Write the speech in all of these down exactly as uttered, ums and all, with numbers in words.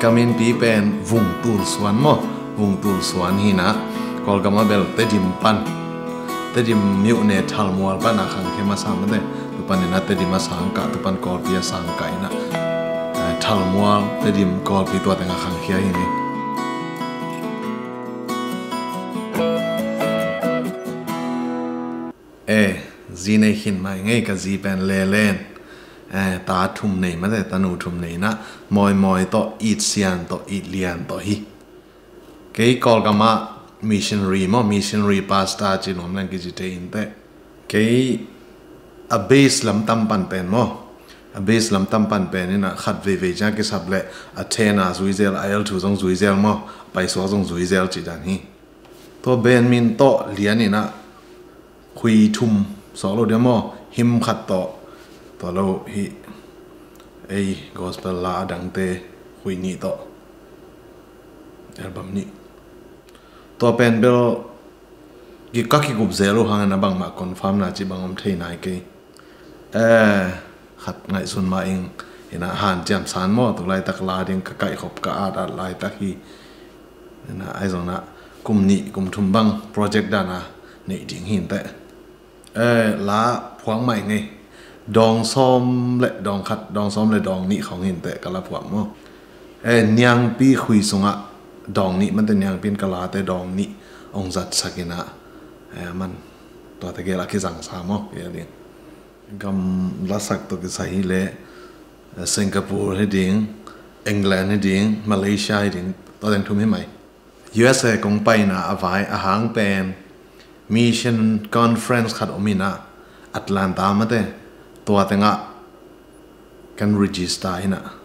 Ka minpi pen Vung Tul Suan maw, Vung Tul Suan hi-in ah, Kawlgam ah bel Tedim pan, Tedim myone Thalmual pan a khangkhia masa mate. Tu panin ah Tedim a sangkah, tu pan Kawlpi a sangkah in ah, eh, Thalmual, Tedim, Kawlpi tua teng a khangkhia hi ni. Eh, zi nei khin mai ngei, ka zi pen Lelen. Eh, ta thum nei mate, tanu thum nei in ah, Mawimawi tawh, It Sian tawh, It Lian tawh hi. Kei Kawlgam ah missionary maw, missionary pastor ci nuam leng kici thei inteh. Kei a base lam tam pan pen maw, a base lam tam pan pen in ah khat veivei ciang kisap leh a tenor zui zel, a L two zong zui zel maw, a paisuak zong zui zel cih dan hi. Tua band min tawh lian in ah, khui thum sawk lo dia maw, hymn khat tawh, tua lo hi, ei gospel la a dangte khui nih tawh, album nih. Tua pen bel ki, ka kigup zel uh hangin a bangmah confirm na cih bang om thei nai kei. Eh, khat ngaihsun mah ing, in ah hanciam san maw, tu laitak la ding ka kaihkhop ka at at laitak hi. In ah, ahi zongin ah kum nih kum thum bang project dan a neih ding hi inteh. Eh, la phuak mai ngei. Dawng sawm le dawng khat, dawng sawm le dawng nih khong hi inteh ka la phuak maw. Eh, Niangpi khui sungah dawng nih, mate, Niangpi in ka late dawng nih hong zatsak in ah, eh, man tuate gel a kizangsa maw, kei a ding. Gam lasak tawh kisai hi leh, eh, Singapore hi ding, England hi ding, Malaysia hi ding, tua teng thum hi mai. U S A kong paina a vai a hang pen mission conference khat om in ah, Atlanta mate, tua tengah kan register in ah,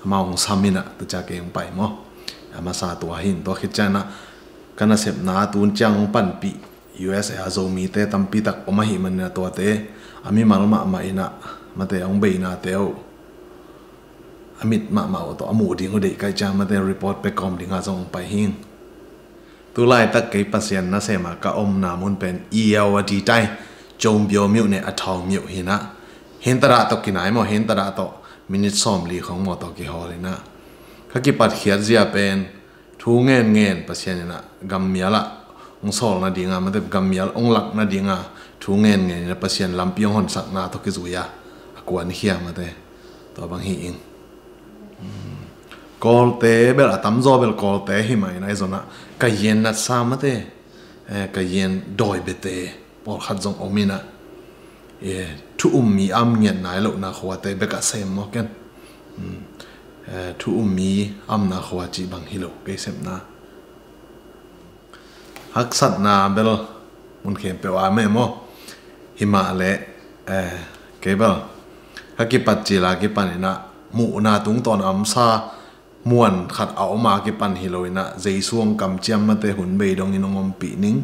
amau hong sam in ah, tua ciang kei hong pai maw. A masa tua hi in, tua khit ciang in ah ka nasepna tun ciang hong panpih U S A a Zomite tampi tak om ahih manin ah, tuate a mimal mahmah in ah, mate, hong beinate uh, a mit mahmah uh tawh a muh ding uh deih ka hih ciang, mate, report pia kawm ding a zong hong pai hi ing. Tu laitak kei Pasian nasem a ka omna mun pen Irrawaddy tai, Chongbyo myone a Thao myo hi in ah, hih tadah tawh kinai maw, hih tadah tawh minute sawmli khong maw tawh kihawl in ah, ka kipatkhiat zia pen thu ngenngen Pasian in ah gammial ah hong sawl nading a, mate, gammial hong lak nading a thu ngenngen in ah Pasian lampi hong honsakna tawh kizui a, a kuankhia, mate, tua bang hi ing. Kawlte bel, a tamzaw bel Kawlte hi mah in ah, ahi zongin ah ka yen natsa, mate, eh, ka yen dawi biate pawlkhat zong om in ah, eh, thu um mi am ngiat nai lohna khuate bek a sem maw ken. Hmm. Eh, thu um mi amna khua cih bang hi lo kei sepna. Haksatna bel mun khempeuh a om e maw. Hi mah leh, eh, kei bel ka kipat cil a kipan in ah, muhna tungtawn a omsa muan khat a om a kipan hi lo in ah, Jesu hong kamciam, mate, hun bei dongin hong ompih ning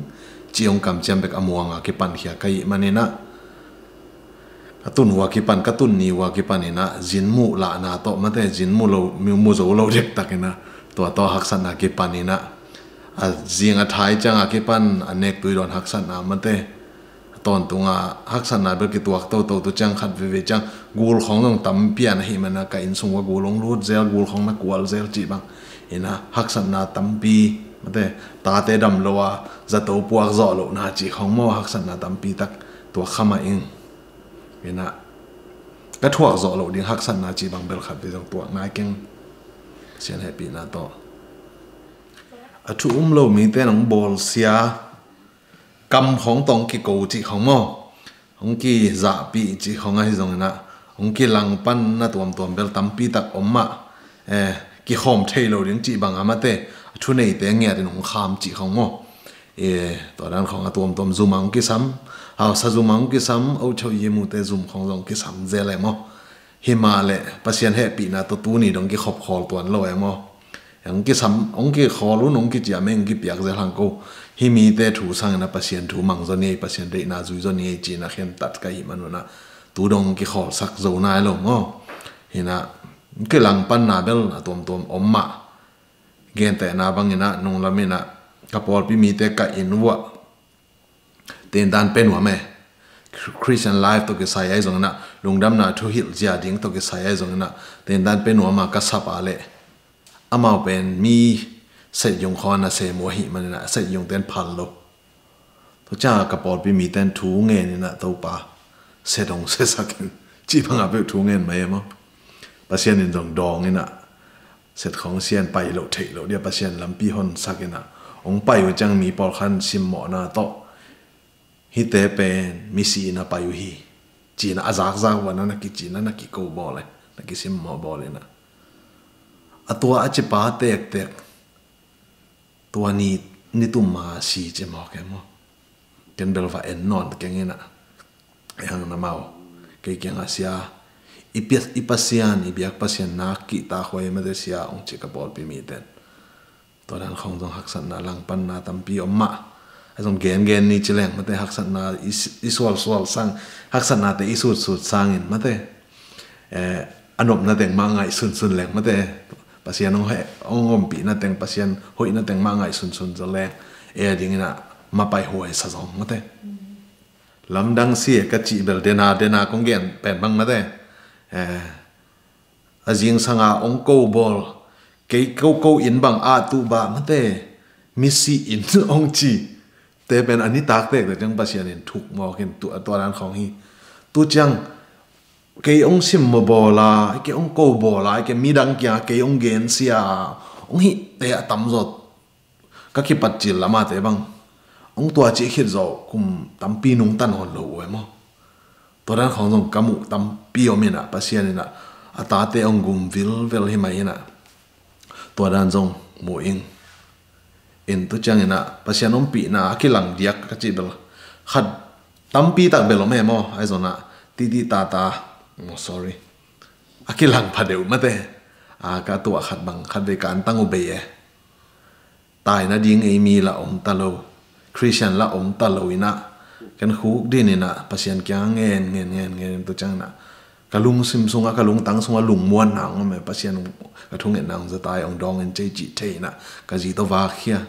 ci hong kamciam bek a muang a kipankhia ka hih manin ah, ka tun uh a kipan, ka tun ni uh a kipan in ah, zin muh lahna tawh, mate, zin mu lo, mu, mu zo lo dektak in ah, tua tawh haksatna kipan in ah, a zing a thai ciang a kipan a nek tui dawn haksatna, mate, a tawntung a haksatna bel kituak toto, tu ciang khat veivei ciang gul khong zong tampi a na hih manin ah, ka inn sung uah gul hong lut zel, gul khong na kual zel cih bang in ah, haksatna tampi, mate, tate dam lo a zato puak zawh lohna cih khong maw, haksatna tampi tak tuak kha mah ing. In ah, ka thuak zawh loh ding haksatna cih bang bel khat vei zong tuak nai keng. Pasian hehpihna tawh. A thu um lo mite in hong bawlsia, kam khong tawh hong kiko cih khong maw, hong kizahpih cih khong ahi zongin ah, hong kilangpanna tuamtuam bel tampi tak om mah, eh, kikhawm thei lo ding cih bang a, mate, a thuneite ngiat in hong kham cih khong maw. Eh, tua dan khong a tuamtuam zum a hong kisam, hausa zum a hong kisam, ocho yimute zum khong zong kisam zel e maw. Hi mah leh Pasian hehpihna tawh tuni dong kikhop khawl tuan lo e maw. Hong kisam, hong kikhawl un, hong kiciam e, hong kipiak zel hang ko. Hih mite thu sangin ah Pasian thu mang zaw ni ei, Pasian deihna zui zaw ni ei ci-in ah khentat ka hih manun ah, tu dong kikhawl sak zo nai lo maw. Hi in ah, kilangpanna bel a tuamtuam om mah. Gentehna bangin ah, nunglam in ah, ka pawlpi mite ka inn uah tentan pe nuam e. Christian life tawh kisai ahi zongin ah, lungdamna thuhilh zia ding tawh kisai ahi zongin ah, tentan pe nuam a ka sap a leh, amau pen mi set yung khawng a sem uh ahih manin ah set yung ten phal lo. Tua ciang ka pawlpi miten thu ngen in ah, Topa, set hong siasak in, cih bang a peuh thu ngen mah e maw. Pasian in zong dawng in ah, set khawng sian pai loh theih loh dia Pasian lampi honsak in ah, hong pai uh ciang mi pawlkhat in simmawhna tawh, hihte pen misi in a pai uh hi, ci-in ah a zakzak uh a, na na kici, na na kiko bawl e, na kisimmawh bawl in ah, a tua a cipa tektek tua ni, ni tum ma si ci mawk e maw. Ken bel va en nawn keng in ah, e hang na mau, kei kiangah, Sia, i pia-, i Pasian, i biak Pasian nak kihtak huai mate Sia, hong ci ka pawlpi miten. Tua dan khawng zong haksatna langpanna tampi om mah. A zong gengen ni ci leng mate, haksatna i, i sualsual sang, haksatnate i sutsut sangin mate, eh, a nopna teng mah ngaihsunsun leng mate, Pasian hong he-, hong ompihna teng, Pasian hoihna teng mah ngaihsunsun zaw leng, e a dingin ah mapai huai sa zong mate. Lamdang si e ka cih bel dena, dena kong gen pen bang mate, eh, a zingsanga hong ko bawl, kei ko, ko in bang a tuh bah mate, misi in hong ci. Te pen a nitak tektek ciang Pasian in thuk mawk in, tu-, tua dan khawng hi. Tu ciang kei hong simmawh bawl a, kei hong ko bawl a, kei midang kiangah kei hong gensia a, hong hihte a tamzaw ka kipat cil lamate bang, hong tua cih khit zawh kum tampi nungta nawn lo uh e maw. Tua dan khawng zong ka muh tampi om in ah, Pasian in ah a tate hong gum vilvel hi mai in ah, tua dan zong mu ing. In tu ciangin ah Pasian ompihna a kilang diak ka cih bel khat, tampi tak bel om e maw, ahi zongin ah titi tata, oh, sorry, a kilang pha deuh mate, a, ka tuah khat bang, khat vei ka antang uh bei e. Tai nading ei mi la om ta lo, Khristian la om ta lo in ah, ken khuk din in ah Pasian kiang ngen, ngen, ngen, ngen tu ciangin ah, ka lungsim sungah, ka lungtang sungah lungmuanna hong om e, Pasian hong, ka thungetna hong za ta e, hong dawng in cei cih thei in ah, ka zi tawh vak khia.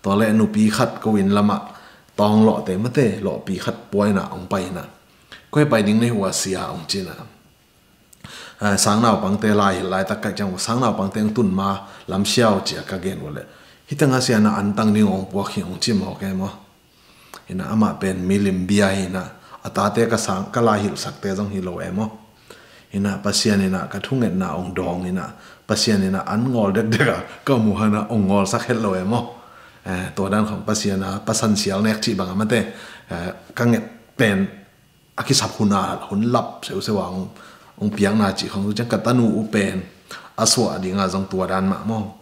Tua leh nupi khat ko inn lamah tawng lawhte mate, lawhpi khat pua in ah hong pai in ah, koi pai ding na hi uh a Sia, hong ci in ah. Ah, sangnaupangte lai hilh laitak kaih ciang, sangnaupangte hong tun ma lam siau cia ka gen uh leh, hih tengah Sia na antang ding hong puak hi, hong ci mawk e maw. Hi in ah amah pen milim bia hi in ah, a tate ka sang, ka lai hilhsakte zong hi lo e maw. Hi in ah Pasian in ah ka thungetna hong dawng in ah, Pasian in ah an ngawl dekdek a ka muh in ah hong ngawlsak het lo e maw. Eh, tua dan khawng Pasian a pasan sial nek cih bang a mate, eh, ka nget pen a kisap hun a, hun lap seuseu a hong, hong piakna cih khawng tu ciang ka tanu uh pen a suah ding a zong tua dan mah maw.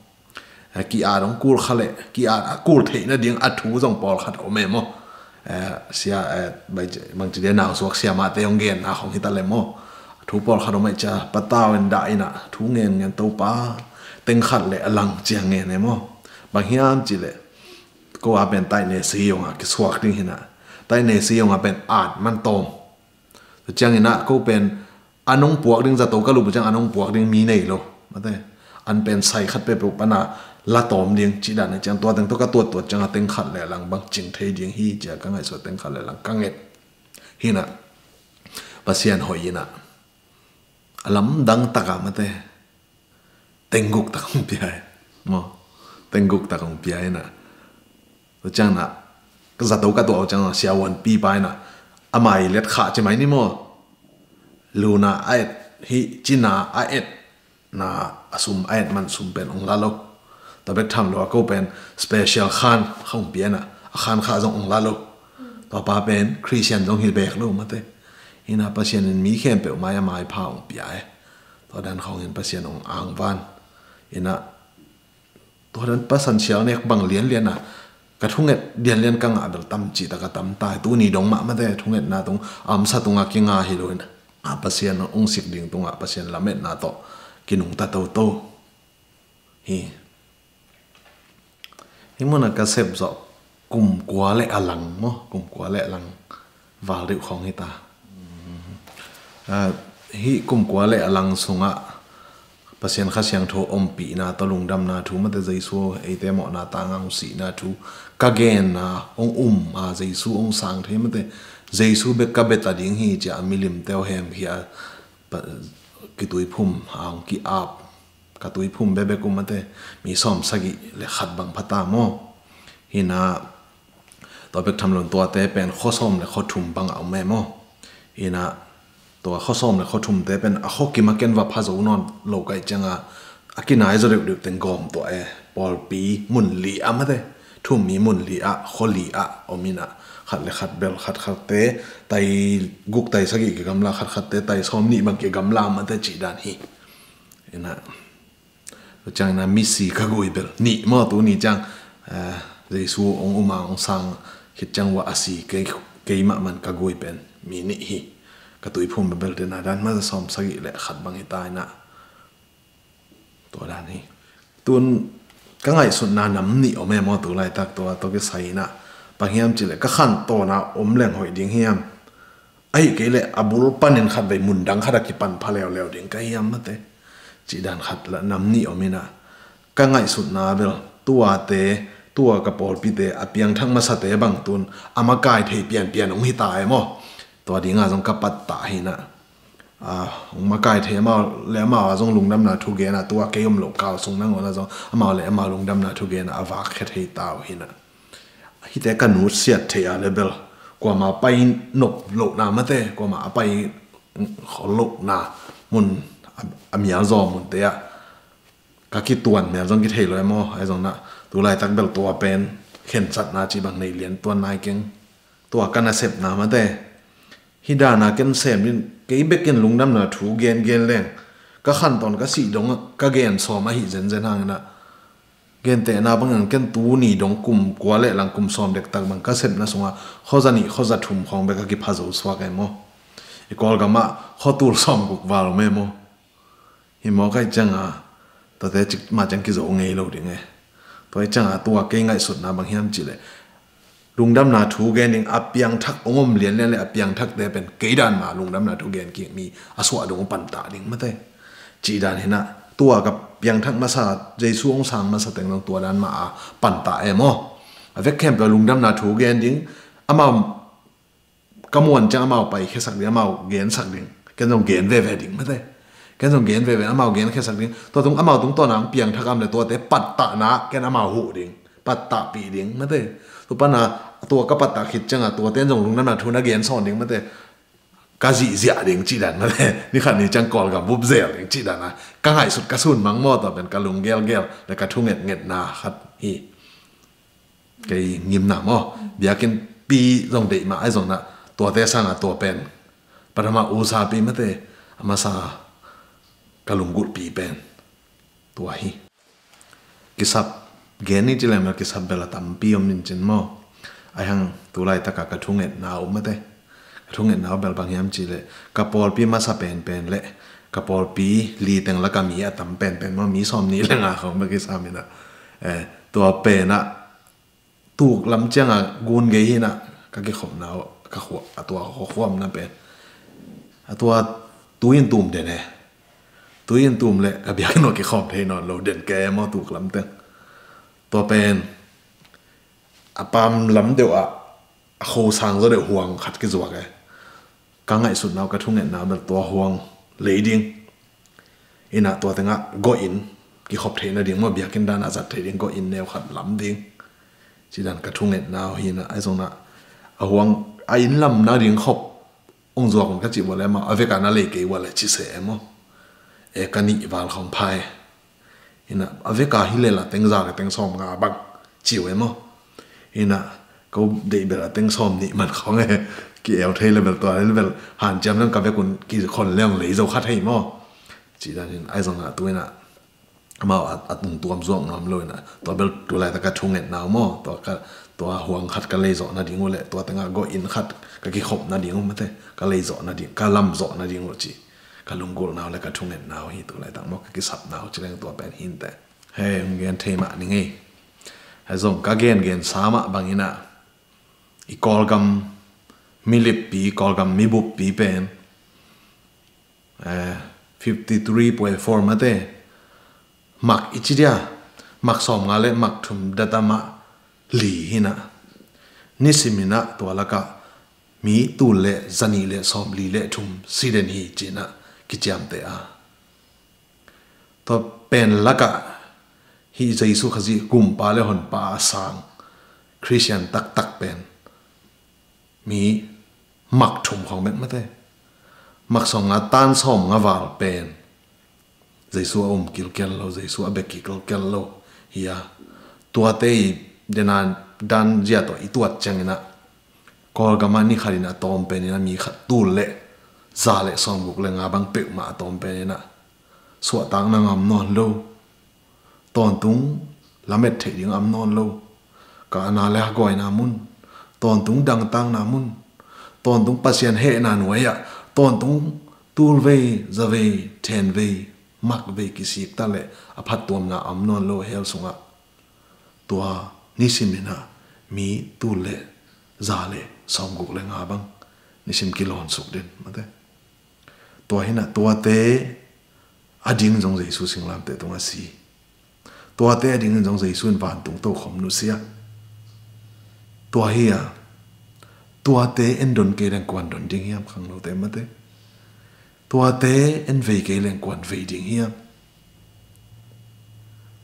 Eh, ki-at hong kul kha leh, ki-at a kul theih nading a thu zong pawlkhat om e maw. Eh, Sia, eh, bangci, bangci dia nau suak siamahte hong genna khawng hi ta leh maw. Thu pawlkhat om e cia, patau in dah in ah, thu ngen ngen, Topa, teng khat leh a lang cia ngen e maw. Bang hiam cih leh, ko a pen taih ne si zong a kisuak ding hi in ah, taih ne si zong a pen at man tawm. Tua ciangin ah ko pen an hong puak ding, zato ka lup uh ciang an hong puak ding mi nei lo. Mate, an pen sai khat peuhpeuh pan a la tawm ding cih dan a ciang, tua teng tawh ka tuattuat ciang a teng khat leh a lang bang cing thei ding hi cia ka ngaihsut, teng khat leh a lang ka nget. Hi in ah Pasian hoih in ah a lamdang tak a mate, teng guk tak hong pia e maw. Teng guk tak hong pia in ah, tua ciangin ah ka zato ka tuah uh ciang a siavuanpi pa in ah, a mai let khah ci mai ni maw. Luna a et, hih cina a et na, a sum, a et man sum pen hong la lo. Tua bek tham lo a ko pen special khan hong pia in ah, a khan khah zong hong la lo. Tua pa pen Khristian zong hi bek lo mate. Hi in ah Pasian in mi khempeuh mai a maipha hong pia e. Tua dan khawng in Pasian hong angvan. Hi in ah tua dan pasan sial nek bang lianlian a ka thunget lianlian ka ngah bel tam cih tak a tam ta hi. Tuni dong mah mate, thungetna tung, amsa tungah kinga hi lo in ah, Pasian hong sik ding tungah Pasian lametna tawh kinungta toto hi. Hih mun a ka sep zawh kum kua leh a lang maw, kum kua leh a lang val deuh khawng hi ta. Ah, hih kum kua leh a lang sungah Pasian Kha Siangtho ompihna tawh lungdamna thu mate, Jesu eite mawhna tangah hong sihna thu ka genna, hong um a, Jesu hong sang thei mate, Jesu bek ka bia ta ding hi cia a milimte uh hemkhia, pa-, kituiphum a hong ki-ap, Ka tuiphum bekbek uh mate, mi sawm sagih le khat bang pha ta maw? Hi na, tua bek tham loin tuate pen khua sawm le khua thum bang a om e maw? Hi na, tua khua sawm le khua thumte pen a khua kim a ken va pha zo nawn lo ka hih ciangin a kinai zaw deuhdeuh teng gawm tuah e. Pawlpi mun li ah mate, thum mi mun li ah, khua li ah om hi na, khat le khat bel, khat khatte tai guk tai sagih kigamla, khat khatte tai sawm nih bang kigamla mate cih dan hi. Hi na, tua ciangin a misi ka gui bel nih maw, tuni ciang, eh, Jesu hong um a hong sang khit ciang ua a si kei, keimah man ka gui pen mi nih hi. Ka tuiphum bebel den a dan mah sawm sagih le khat bang hi ta hi na. Tua dan hi. Tun ka ngaihsutna nam nih om e maw, tu laitak tua tawh kisai hi na. Bang hiam cih leh ka khantawn a om leng hoih ding hiam? Ahih kei leh a bul panin khatvei mun dang khat a kipan pha leuleu ding ka hiam mate, cih dan khat la nam nih om hi na. Ka ngaihsutna bel tuate, tua ka pawlpite a piangthak masate bang tun a makai thei pianpian hong hi ta e maw? Tua ding a zong ka pattah hi na. A, hong makai thei, amau le amau a zong lungdamna thu gen a, tua kei om loh kal sung nangawn a zong amau le amau lungdamna thu gen a a vak khia thei ta uh hi na. Hihte ka nutsiat theih a le bel, kuamah pai nop lohna mate, kuamah a pai khol lohna mun, a, a mialzaw munte ah ka kituan mel zong kithei lo e maw? Ahi zong na, tu laitak bel tua pen khensatna cih bang nei lian tuan nai keng. Tua ka nasepna mate, hih dan a ken sem in, kei bek in lungdamna thu gengen leng ka khantawn ka sih dong ka gen sawm ahi zenzen hang hi na. Gentehna bangin ken tuni dong kum kua le lang kum sawm dektak bang ka sepna sungah khuaza nih khuaza thum khawng bek a kipha zo suak e maw? I Kawlgam ah khuatul sawm guk val om e maw? Hi maw, ka hih ciang a, tuate cik mah ciang kizo ngei lo ding e. Tua hih ciang a tua kei ngaihsutna bang hiam cih leh, lungdamna thu gen ding a piangthak hong om lianlian le a piangthakte pen kei dan mah lungdamna thu gen kik mi a suah dong uh pantah ding mate, cih dan hi na. Tua ka piangthak masa, Jesu hong sang masa teng dong tua dan mah a pantah e maw? A vek khempeuh lungdamna thu gen ding, amau ka muan ciang amau paikhiasak ding, amau gensak ding. Ken zong gen veve ding mate. Ken zong gen veve, amau genkhiasak ding. Tua tung amau tungtawn a hong piangthak a om le tuate pattahna ken amau huh ding, pattahpih ding mate. Tua pan a tua ka pattah khit ciang a tuate in zong lungdamna thu na gen sawn ding mate. Ka zihziah ding cih dan mate. Ni khat ni ciang Kawlgam bup zel ding cih dan a ka ngaihsut ka sun mang maw, tua pen ka lunggelgel le ka thungetngetna khat hi. Kei ngimna maw, biakinnpi zong deih mah ahi zong na, tuate sang a tua pen pathama usapi mate, a masa ka lunggulhpi pen tua hi. Kisap gen ni ci lem la, kisap bel a tampi om nin cin maw? Ahi hang tu laitak a ka thungetna uh mate, ka thungetna uh bel bang hiam cih leh, ka pawlpi masa penpen le ka pawlpi li teng lak a mi a tam penpen maw, mi sawm nih le nga khawng bek kisam hi na. Eh, tua pen ah tuk lam ciang a gun gei hi na, ka kikhopna uh, ka khua, a tua khuakhua omna pen, a tua tui in tum den e. Tui in tum le ka biakinn uh kikhawm thei nawn lo, den kei e maw tuk lam teng. Tua pen a pam lam deuh ah a kho sang zaw deuh huang khat kizuak e. Ka ngaihsutna uh, ka thungetna uh bel tua huang lei ding. Hi na, tua teng ah gawh inn kikhop theih nading maw, biakinn dan a zat theih ding gawh inn neu khat lam ding, cih dan ka thungetna uh hi na. Ahi zong na, a huang, a inn lam nading khop hong zuak un ka cih ua le maw, a vek a na lei kei ua le ci seh e maw? E, ka nih val khawng pha e. Hi na, a vek a hi le la teng za le teng sawm nga bang ci uh e maw? Hi na, ko deih bel a teng sawm nih man khawng e. Ki-eu thei le bel, tua le bel hanciam leng ka vek un kikhon leng lei zo kha thei maw? Cih dan hi na. Ahi zong na, tu hi na, amau a, a tungtuam zuak nuam lo hi na. Tua bel tu laitak ka thungetna uh maw, tua ka, tua huang khat ka lei zawh nading uh le tua teng ah gawh inn khat ka kikhop nading uh mate, ka lei zawh nading, ka lam zawh nading uh cih ka lunggulhna uh le ka thungetna uh hi. Tu laitak maw, ka kisapna uh ci leng tua pen hi inteh. Hei, hong gen thei mah ning ei. Ahi zong ka gengen sa mah bang hi na, i Kawlgam milippi, Kawlgam mibuppi pen, eh, fifty three point four mate, mak i ci dia, mak sawm nga le mak thum data mah li hi na. Nisim hi na, tua lak ah mi tul le za nih le sawm li le thum si den hi ci na, kiciamteh a. Tua pen lakah hih Jesu Khazih gumpa le honpa a sang Khristian taktak pen mi mak thum khawng bek mate. Mak sawmnga tan sawmnga val pen Jesu a um kilkel lo, Jesu a bek kilkel lo hi a. Tuate i dena dan zia tawh i tuat cianginah Kawlgam ah ni khatin a tawm peninah mi khat tul le za le sawmguk le nga bang peuhmah a tawm peninah suahtakna ngam nawn lo. Tawntung lamet theih ding a om nawn lo. Kahna le hagawina mun, tawntung dangtakna mun, tawntung Pasian hehna nuai-ah tawntung tulvei, zavei, thenvei, makvei kisik ta le a phattuamna a om nawn lo hell sungah. Tua nisiminah mi tul le za le sawmguk le nga bang nisim kilawn suk den mate. Tua hinah tuate a ding zong Jesu singlamteh tungah si. Tuate a dingin zong Jesu in vantung tokhom nusia. Tua hi a, tuate en don kei leng kuan don ding hiam khangnote mate? Tuate en vei kei leng kuan vei ding hiam?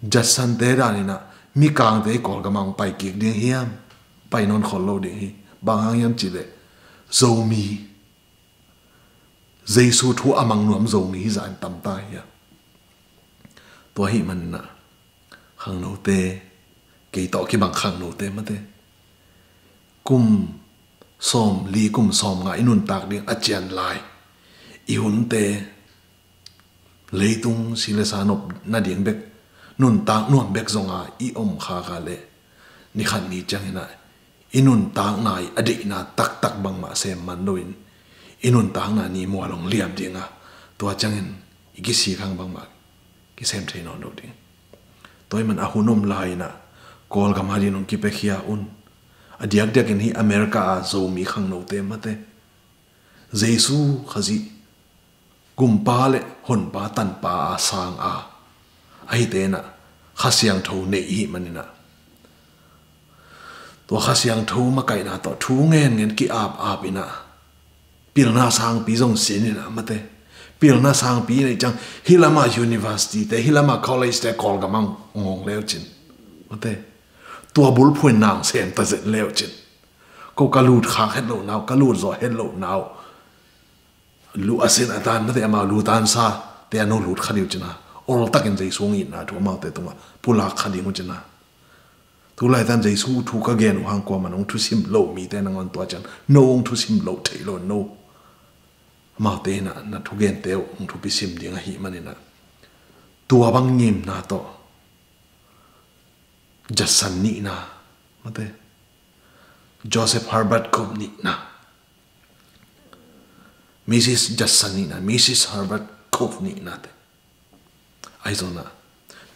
Jatsante daninah mikangte i Kawlgam ah hong pai kik ding hiam? Pai nawn khol lo ding hi. Bang hang hiam cihleh Zomi, Jesu thu a mang nuam Zomi hi zah in tamta hi a. Tua hi maninah khangnote, kei tawh kibang khangnote mate, kum sawmli kum sawmnga i nuntak ding a cian lai i hunte leitung si le sa nop nading bek nuntak nuam bek zonga i om khakha le nikhat ni cianginah i nuntakna i a deihna taktak bangmah sem man loin i nuntakna ni mual hong liam dinga tua ciangin i kisik hang bangmah kisem thei nawn lo ding. Tua hi man a hun om lai-inah Kawlgam adin hong kipiakhia un. A diakdiakin hi America a Zomi khangnote mate, Jesu Khazih gumpa le honpa tanpa a sang a, a hitenah Kha Siangtho nei i hih maninah tua Kha Siangtho makaihna tawh thu ngenngen ki-ap-ap inah pilna sangpi zong sin inah mate. Pilna sangpi nei ciang hih lamah university te, hih lamah college te Kawlgam ah ngawng leucin mate. Tua bulphuh in nang sem ta zet leucin. Ko ka lut khak het loh nau, ka lut zawh het loh nau. Lu a sin a tan mate amau lu tan sa te a no lut kha diu cina. Oltakin Jesu hong itna thu amaute tungah pulak kha ding uh cina. Tulaitan Jesu thu ka gen uh hang kuaman hong thusim lo mite nangawn tua cian no hong thusim lo thei lo no. Amaute inah na thugente uh hong thupisim ding ahih maninah tua bang ngimna tawh Judson nihna mate, Joseph Herbert Cope nihna, Missus Judson nihna, Missus Herbert Cope nihna te ahi zonah,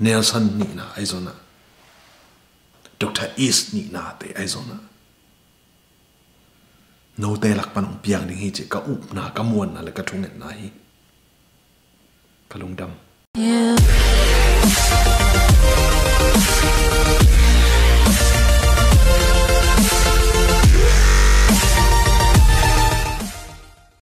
Nelson nihna ahi zonah, Doctor East nihna te ahi zonah note lak pan hong piang ding hi cih ka upna, ka muanna le ka thungetna hi. Ka lungdam.